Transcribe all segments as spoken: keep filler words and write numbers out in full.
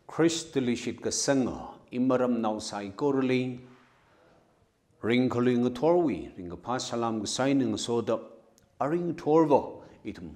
Khristali shitkasanga imaramnao saikorali, ringkhalui ngathorwui ringkaphā salam kasā eina ngasoda, arui ngathorva ithum,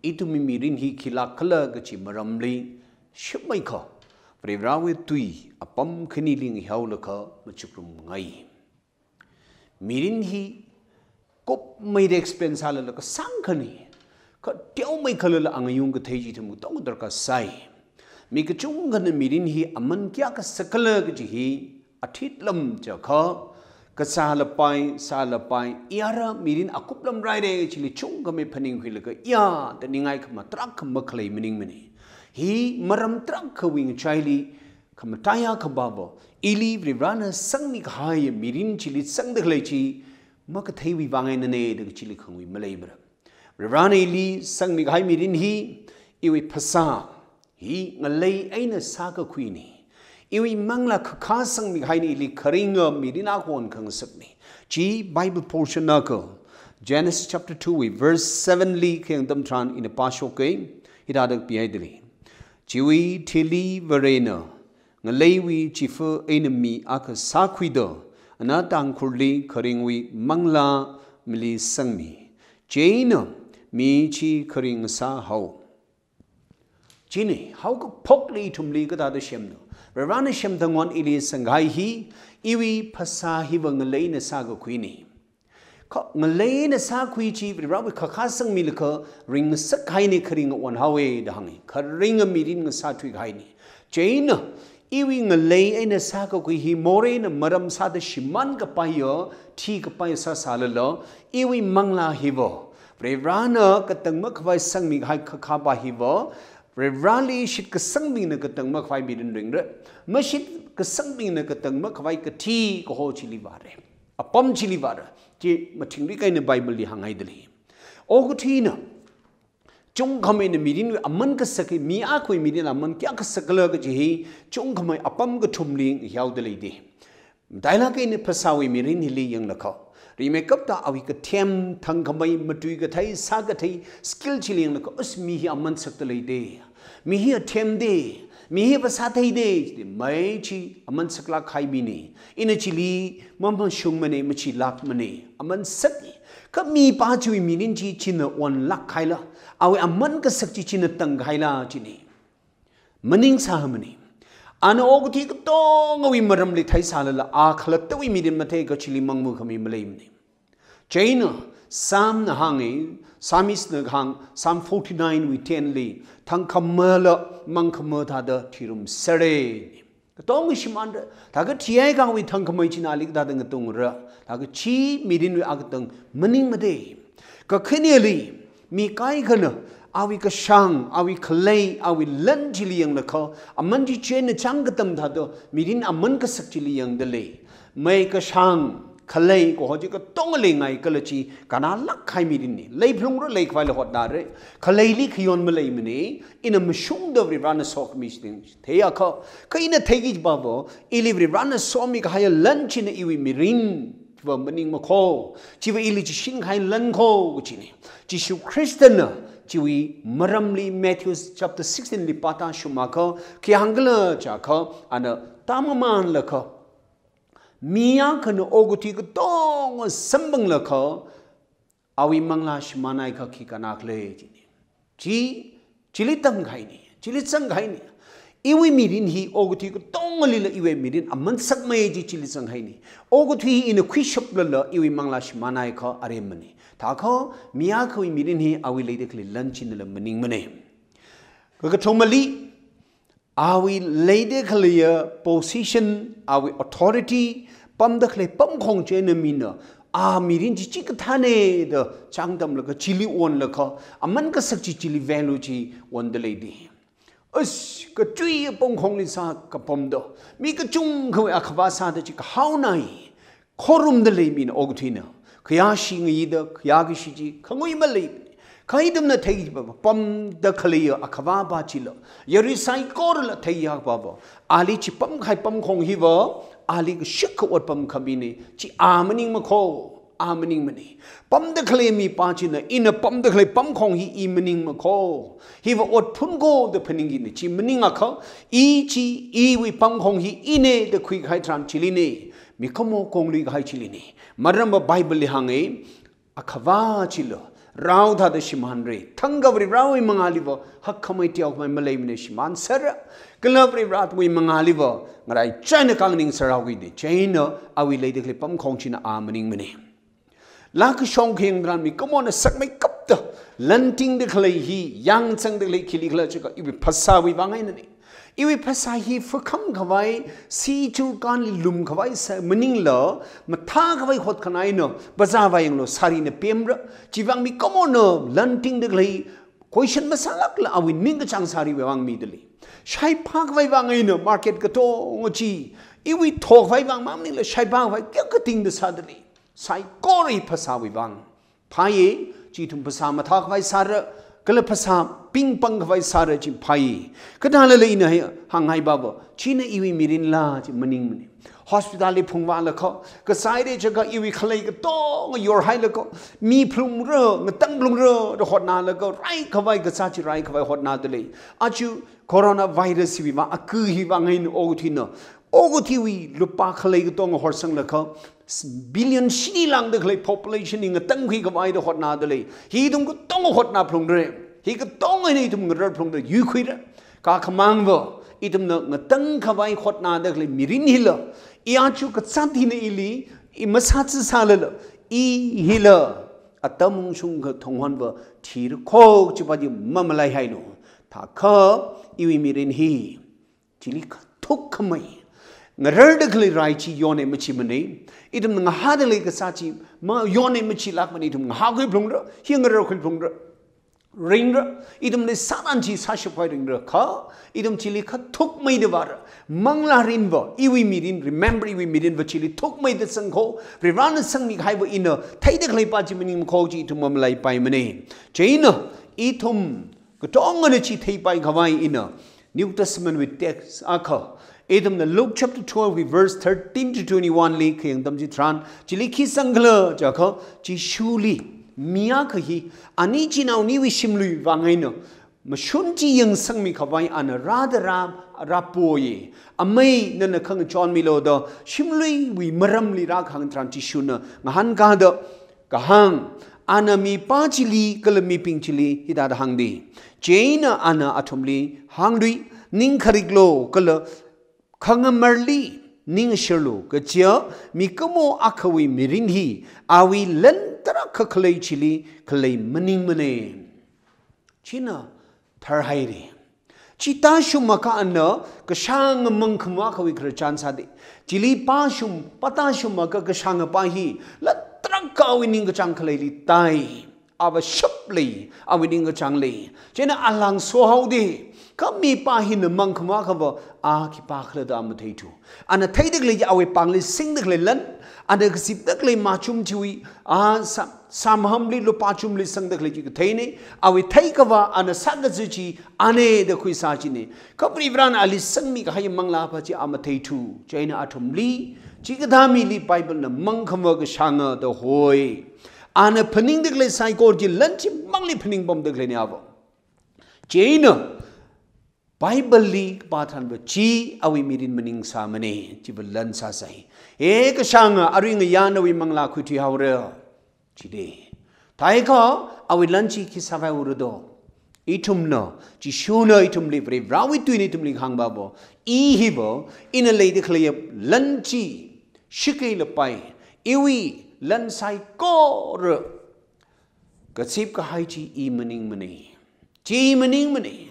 ithumwui mirin hi khilāk khala kachi maramli shimmeikha, Varivarāwui tui apam khanili ngahiaolaga machukrumngai. Mirin hi kupmeida explain sālala kasāngkhani, kha teomeikhalala angayung kathei chi ithum katonga darkar sai. Mi kachungkhana mirin hi aman kayākha sak khala kaji hi athitlam jiakha, kasālapai, sālapai, yara mirin akuplam raire chili chungkhamei phaningkhuilaga ya da ningai khama tarākha makhalei maningmana. Hi maram tarākhawui ngachaili khamataiya khababa, ili Varivarāna sangmikahai mirin chili sangda khalei chi makatheiwui vang einana da kachili khangui maleimara. Varivarāna ili sangmikahai mirin hi, iwui phasā hi ngalei eina sākakhuina. Iwui manglā khakha sangmikahaina, ili kharinga mirin akha onkhangasakna. Chi Bible portion akha, Genesis chapter two wui verse seven li khayang atam tharan ina pāshoka, hithāda kapihaida lei. Chiwui thili Varena ngaleiwui chifa eina mi akha sākhuida, ana Tangkhulli kharingwui manglā mili sangmi. Chieina mi chi kharing sāhao. China haokaphokli ithumli kathāda semna. Varivarāna semda ngon ili sangkahai hi, iwui phasā hiva ngaleina sākakhuina. Kha ngaleina sākhui chi Varivarāwui khakha sangmilaga ringngasakhaina, kharinga onhaowa da hānga. Kharinga mirin ngasāthuikahaina. Chieina iwui ngalei eina sākakhui hi moreina maram sāda shimān kapaiya, thikapai sāsālala, iwui manglā hiva, Varivarāna katang makhavai sangmikahai khakhapa hiva, Varivarāli shitkasangbingna katang makhavai mirin ringra. Mashitkasangbingna katang makhavai kathi kaho chili vāra. Apam chili vāra. Chi mathingrik eina Bible li hānghaida lei. Okathuina, chungkhameina mirin aman kasak hi, mi akhawui mirin aman kayākha sak khala kaji hi, chungkhamei apam kathumli ngahiaoda leida. Matailāk eina phasāwui mirin hili yanglakha, rimeikapta awui kathem, thangkhamei, matui kathei, sā kathei, skill chili yanglakha, as mi hi aman sakda leida. Mi hi athemda, mi hi phasā theida, mei chi aman saklāk kahai mina. Ina chili mamashungmana, machilākmana, aman saki. Kha mipā chiwui mirin chi china onlāk kahaila, awui aman kasak chi china tangkahaila china. Maning sāmana. Ana okathui katongawui maramli theisālala, a khalattawui mirin matheikha chili mangmu khami maleimana. Chieina Psalm na hānga, Psalmist na hāng, Psalm forty-nine wui ten li, thangkhamala mangkhama thāda thirumsera. Katonga shimānra, thākha thihaikha awui thangkhamei china ali kathāda ngatungra, thākha chi mirinwui akatang maningmada. Kakhaneli, mi kaikhana, awui kashāng, awui khalei, awui lan chili yanglakha, aman chi chieina chāng katam thāda, mirin aman kasak chili yangda lei. Mei kashāng, khalei kaho chi katonga leingai kala chi, kannalāk kahai mirinna. Leiphalungra, leikhavaila hotnara. Khaleili khayon maleimana, ina mashungda Varivarāna sokhami chi theiakha, kha ina theiki kajipava, ili Varivarāna somikahai lan china iwui mirin va maningmakho, chiva ili chishinkahai lan kho kachina. Jishu Khristana chiwui maramli Matthew chapter sixteen li pātāshungakha, khi hāng khala jiakha, ana tāmamanlakha, mi akhana okathui katonga samphanglakha, awui manglā shimānhaikha khi kannakhala china. Chi, chili tangkahaina, chili zangkahaina. Iwui mirin hi okathui katongalila iwui mirin aman sakmei chi chili zangkahaina. Okathui ina khuishaplala iwui manglā shimānhaikha aremmana. Thākha mi akhawui mirin hi awui leida khalei lan chinala maningmana. Kakathumali, awui leida khaleiya position, awui authority, pamda khalei pamkhong chieina mina, a mirin chi chikathāna da chāngtamlaga chili onlakha, aman kasak chi chili value chi onda leida. As, kachuiya pamkhongli sākapamda, mi kachungkhawui akhavā sāda chi kahaonai, khorumda lei mina okathuina. Khayāshi ngayida, khayākashi chi khangui malei. Kha ithumna theikapa, pamda khaleiya akhavāpa chila, yarui saikorala theiakha pava, ali chi pamkahai pamkhong hiva, ali kashikha otpam khamina, chi a maningmakho. A maningmana. Pamda khalei mipā china, ina pamda khalei pamkhong hi i maningmakho, hiva ot phungko da phaningkina. Chi maningakha, i chi, iwui pamkhong hi ina da khuikahai tharan chilina. Mikumo konglui kahai chilina. Maramva Bible li hānga, akhava chila rao thāda shimānra. Thangkha Varivarāwui mangāliva hakkhamei teokhamei maleimana, shimānsera. Kala Varivarāwui mangāliva ngaraichaina kangning sāra khuida. Chieina awui leida khalei pamkhong china a maningmana. Laa kashong khayang tharan mikumona sakmeikapta lantingda khalei hi, yangzangda khalei khili khala chiakha iwui phasāwui vang einana. Iwui phasā hi fakham khavai, sichurkanli lum khavai sā maningla, mathā khavai hotkhanā eina, bazar vāyanglu, sarina pemra. Chivang mikumona lantingda khalei, question masālakla awui ningkachāng sariwui vang midalei. Shaiphā khavai vang eina market katonga chi, iwui thokhavai vang mang maningla shaiphā khavai kayākha tingda sādalei. Saikora phasāwui vang. Phāya, chi ithum phasā mathā khavai sāra, kala phasā pingpang khavai sāra chi phāya. Kathālala ina hāngngai baba, china iwui mirinla chi maningmana. Hospital li phungvālaga, kasā eina chiakha iwui khalei katonga yorhailaga, mi phalungra, ngatang phalungra da hotnālaga, rai khavai kasā chi rai khavai hotnādalei. Aja coronavirus hiwui vang, aku hiwui vang eina okathuina, okathuiwui lupā khalei katonga horsanglaga, billion shini lāngda khalei population hi ngatangkhui khavai da hotnādalei. Hi ithum katonga hotnā phalungra. Hi katonga eina ithum ngarar phalungra, yuikhuira. Kha khamangva, ithumna ngatang khavai hotnāda khalei mirin hila, i aja kazāt hina ili, i masātsi sālala, i hila atam ungshung kathang honva thirakho chiva chi mamalaihailu. Thākha iwui mirin hi chili kathuk khamei, ngararda khalei rai chi yonna machimana. Ithumna ngahāda khalei kasā chi ma yonna machilākmana, ithum ngahākhui phalungra, hi ngararkhui phalungra. Ringra, ithumli sāran chi sāshapkhavai ringra kha, ithum chili kathukmeida vāra. Manglā mirinva, iwui mirin, remember iwui mirinva chili thukmeida sangkho, Varivarāna sangmikahaiva ina theida khaleipa chi maningmakho chi ithum mamalaipaimana. Chieina, ithum katongana chi theipai khavai ina, New Testament wui text akha, ithumna Luke chapter twelve wui verse thirteen to twenty-one li khayang atam chitharan, chili khi sangkhala chiakha, Jishuli mi akha hi, ani chinaoniwui shimluiwui vang eina, mashun chi yangsangmi khavai ana rāda rā, rāpoya. Amei nana khangachon milu da, shimluiwui maramli rākahāng tharan Jishuna ngahānkāda, kahāng, ana mipā chili kala mibing chili hithāda hāngda. Chieina ana athumli hāngda, ning khariklu kala khangamarli ning shirlu, kaja mikumo akhawui mirin hi, awui lan tarākha khalei chili khalei maningmana. China tharhaira. Chi tāshungakha ana kashānga mangkhama akhawui khararchan sāda. Chili pāshung, pātāshungakha kashāngapa hi, lan tarākha awui ningkachāng khaleili tāi. Ava shaplei, awui ningkachāngli. Chieina a lāngsohaoda, kha mipā hina mangkhama akhava, a khipākhala da matheithu. Ana theida khalei awui pāngli singda khalei lan, ana kazipda khalei machum chiwui, a sā, sāmahamli lupā chumli sangda khalei chi katheina, awui theikavā ana sākazā chi, ana da khuisā china. Kha Varivarāna ali sangmikahai manglāpa chi a matheithu. Chieina athumli, chikathā mili Bible na mangkhama kashānga da hoi. Ana phaningda khalei saikora chi lan chimangli phaningpamda khaleina ava. Chieina, Bible li kapā tharanva chi awui mirin maningsāmana, chiva lan sāsai. He kashānga, arui ngayā nawui manglā khuithuihaora. Chida. Thākha, awui lan chi khi sāvaiura do. Ithumna, Jishuna ithumli, Varivarāwui tuina ithumli kahāng babo. I hiva, ina leida khalei lan chi, shikei lapai. Iwui lan saikora kazip kahai chi i maningmana. Chi maningmana.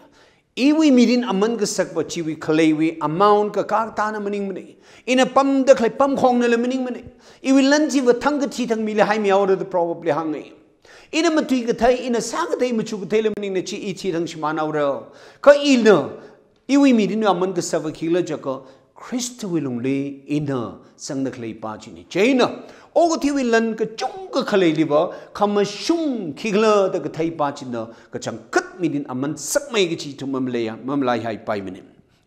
Iwui mirin aman kasakva chiwui khaleiwui amount kakā tāna maningmana. Ina pamda khalei pamkhongnala maningmana. Iwui lan chiva thang kathi thang mili haimihaora da Proverb li hānga. Ina matui kathei, ina sā kathei, machu katheila maningna chi i chi thang shimānhaora. Kha ina, iwui mirin aman kasakva khikhala chiakha, Khristawui lungli ina sangda khaleipa china. Chieina, okathuiwui lan kachungkha khaleiliva, khamashung khikhala da katheipa china, kachangkhat mirin aman sakmei kachi ithum mamalai, mamalaihaipaimana.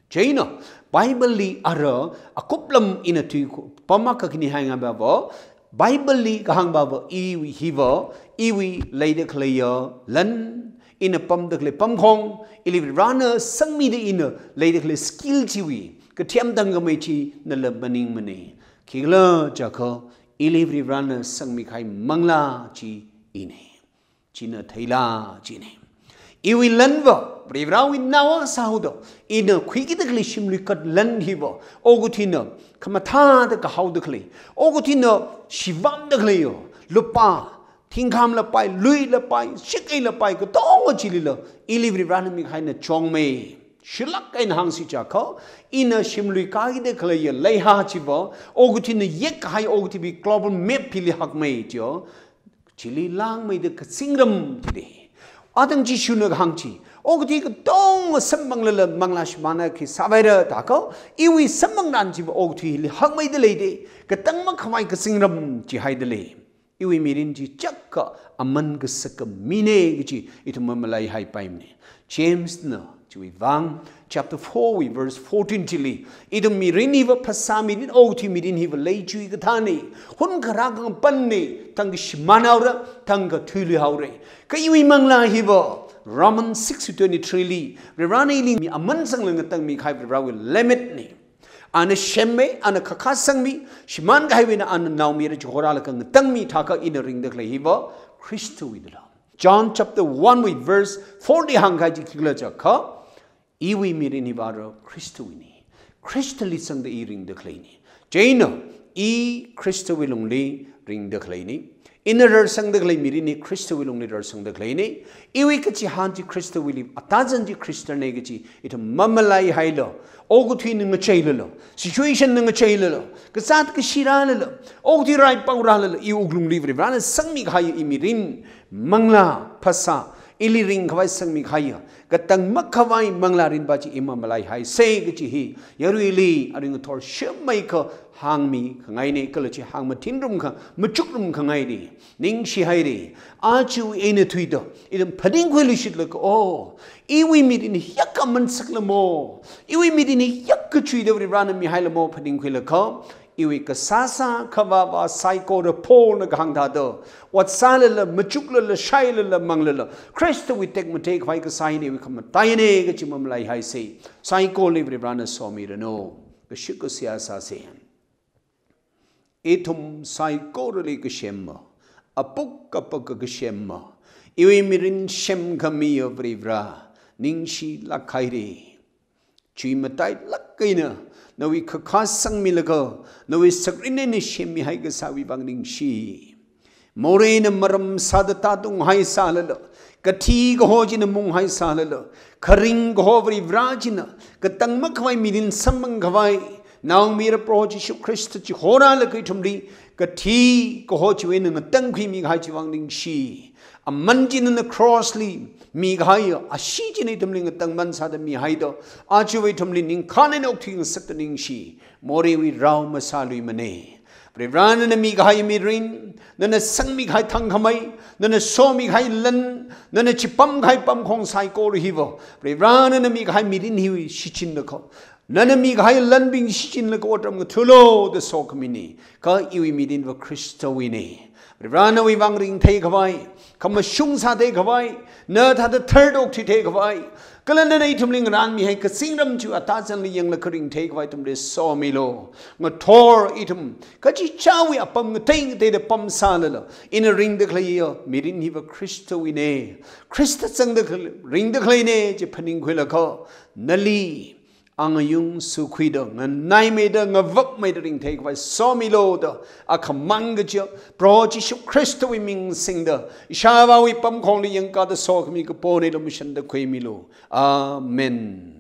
Chieina, Bible li ara, akuplam ina tui khu, pama kakini hainga babo, Bible li kahāng baba iwui hiva, iwui leida khaleiya lan, ina pamda khalei pamkhong, ili Varena sangmida ina leida khalei skill chiwui kathem tangkhamei chi nala maningmana. Khikhala jiakha, ili Varena sangmi kahai manglā chi ina. China theila china. Iwui lanva, Varivarawui naowa sāhaoda, ina khuikida khalei shimlui kat lan hiva, okathuina khamathāda kahaoda khalei, okathuina shivāmda khaleiya, lupā, thingkham lapai, lui lapai, shakei lapai, katonga chilila, ili Varivarana mikahai eina chungmei. Shilāk eina hāngsi jiakha, ina shimlui kakida khaleiya leihā chiva, okathuina yekkahai okathuiwui global map hili hakmei chiya, chili langmeida kazingram chili. Atang Jishuna kahāng chi, okathui katonga samphanglala manglā shimānna khi sāvaira jiakha, iwui samphangran chiva okathui hili hakmeida leida, katang makhavai kazingram chihaida lei. Iwui mirin chi chaka aman kasaka mina kaji ithum mamalaihaipaimana. James na chiwui vang, chapter four wui verse fourteen chili, ithum mirin hiva phasā mirin, okathui mirin hiva leichui kathāna, hun kharā khangapanna, thangkha shimānhaora, thangkha thuiluihaora. Kha iwui manglā hiva, Romans six twenty-three li, Varivarana ili mi aman sangla ngatangmi kahai Varivarawui lemmet na. Ana semmi, ana khakhā sangmi, shimānkahaiwui eina ana naomira chihorālaga ngatangmi thākha ina ringda khalei hiva Khristawuina. John chapter one wui verse forty hāngkahai chi khikhala jiakha, iwui mirin hiva ara Khristawuina. Khristali zangda i ringda khaleina. Chieina, i Khristawui lungli ringda khaleina. Ina rarsangda khalei mirin hi Khristawui lungli rarsangda khaleina. Iwui kachihān chi Khristawuili, atazan chi Khristana kaji ithum mamalaihailu. Okathuina ngacheilala, situation na ngacheilala, kazāt kashi rālala, okathui raipao rālala, i wuklungli Varivarana sangmi kahai i mirin, manglā, phasā, ili ringkhavai sangmi kahai, katang makhavai manglā rinpa chi i mamalaihaisa kaji hi yaruili arui ngathor shimmeikha hāngmi khangaina, kala chi hāngmathinrum kha, machukrum khangaina. Ningshihaira. Aja eina thuida, ithum phaningkhuiluishitlaga, oh, iwui mirin hi yak aman saklamo, iwui mirin hi yak kachuida Varivarana mihailamo phaningkhuilaga, iwui kasāsā khavāvā saikora Paulna kahāng thāda, ot sālala, machuklala, shailala, manglala, Khristawui tekmatei khavai kasā hina, iwui khamataina kaji mamalaihaisa. Saikora Varivarana somiranu. Kashik kashayā sāsa. Ithum saikorali kasemma, apuk apuk kasemma, iwui mirin semkhamiya Varivara, ningshilāk haira. Chuimatailāk eina, nawui khakhā sangmilaga, nawui sakrin eina semmihai kasāwui vang ningshi. Moreina maram sāda tātunghai sālala, kathi kaho china munghai sālala, kharing kaho Varivara china, katang makhavai mirin samphangkhavai, naomira Proho Jishu Khrista chihorālaga ithumli, kathi kaho chiwui eina ngatangkhuimi kahai chiwui vang ningshi. Aman chi nana cross li mikahai, ashee china ithumli ngatangman sāda mihaida, aja ithumli ningkhān eina okthui ngasakta ningshi. Morewui rao masāluimana. Varivara nana mikahai mirin, nana sangmi kahai thangkhamei, nana somi kahai lan, nana chipam kahai pamkhong saikora hiva, Varivara nana mikahai mirin hiwui shichinlaga, nana mikahai lanbing shichinlaga otram ngathālu da sokhamina. Kha iwui mirinva Khristawuina. Varivara nawui vang ringtheikhavai, khamashung sātheikhavai, na thāda thartok thuitheikhavai, kala nana ithumli ngarānmihai kazingram chi atazanli yanglaga ringtheikhavai ithumli somilu. Ngathor ithum kachichāwui apam ngatei ngateida pamsālala, ina ringda khaleiya mirin hiva Khristawuina, Khrista zangda khalei, ringda khaleina chi phaningkhuilaga, nali angayung sukhuida, nganaimeida, ngavapmeida ringtheikhavai somilu da, akhamang kaja, Proho Jishu Khristawui ming singda, ishāvāwui pamkhongli yangkāda sokhami kapona da mashanda khuimilu. Amen.